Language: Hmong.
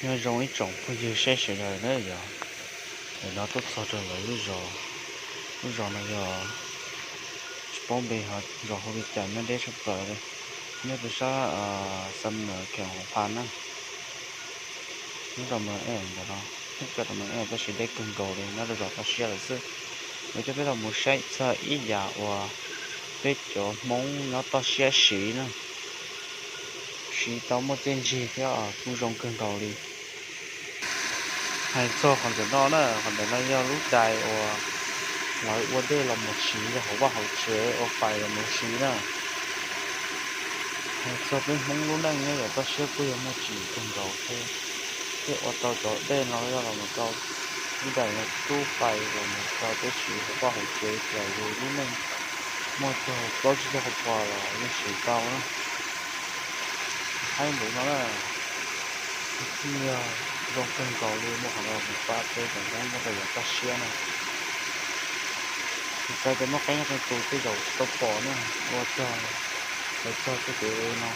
Nyob zoo ib tsoom phooj ywg saib sawv daws na yog, ntawm no tuaj txog rau lawv lub zos. Lub zos no yog tsis paub npe ho zos hu li cas, nyob deb tshaj plaws li, nyob rau sab Xam Nws Kheem Hauv Pha na. Nyob rau Mws Es ntawm no, nyob rau Mws Es tab sis deb kawg nkaus li, nyob rau zos Toj Siab lawm xwb. Yuav coj peb los mus saib txog ib yam uas peb cov Hmoob nyob Toj Siab siv na, siv tau muaj txiaj ntsig thiab kuj zoo kawg nkaus li. Hais txog qhov ntawm no na, qhov ntawm no yog lub dais uas lawv ua dej los mus siv hauv vaj hauv tsev, ua fais los mus siv na. Hais txog peb Hmoob lub neej nyob yav toj siab kuj yog muaj tsim kawg nkaus thiab, thiaj ua tau cov dej no coj los mus rau lub dais no rub fais los mus rau peb siv hauv vaj hauv tsev, ces yus lub neej muaj txog plaub tsib caug hauv pos los yeej siv tau na. Haib npaum no na, kuj yog zoo kawg nkaus li, muaj qhov no mus pab peb cov Hmoob nyob rau yav toj siab na. Tsis tas cov muaj qeeb qeeb tus tej zaum tsis tau pom na, ua txog lawv txog tej kev no.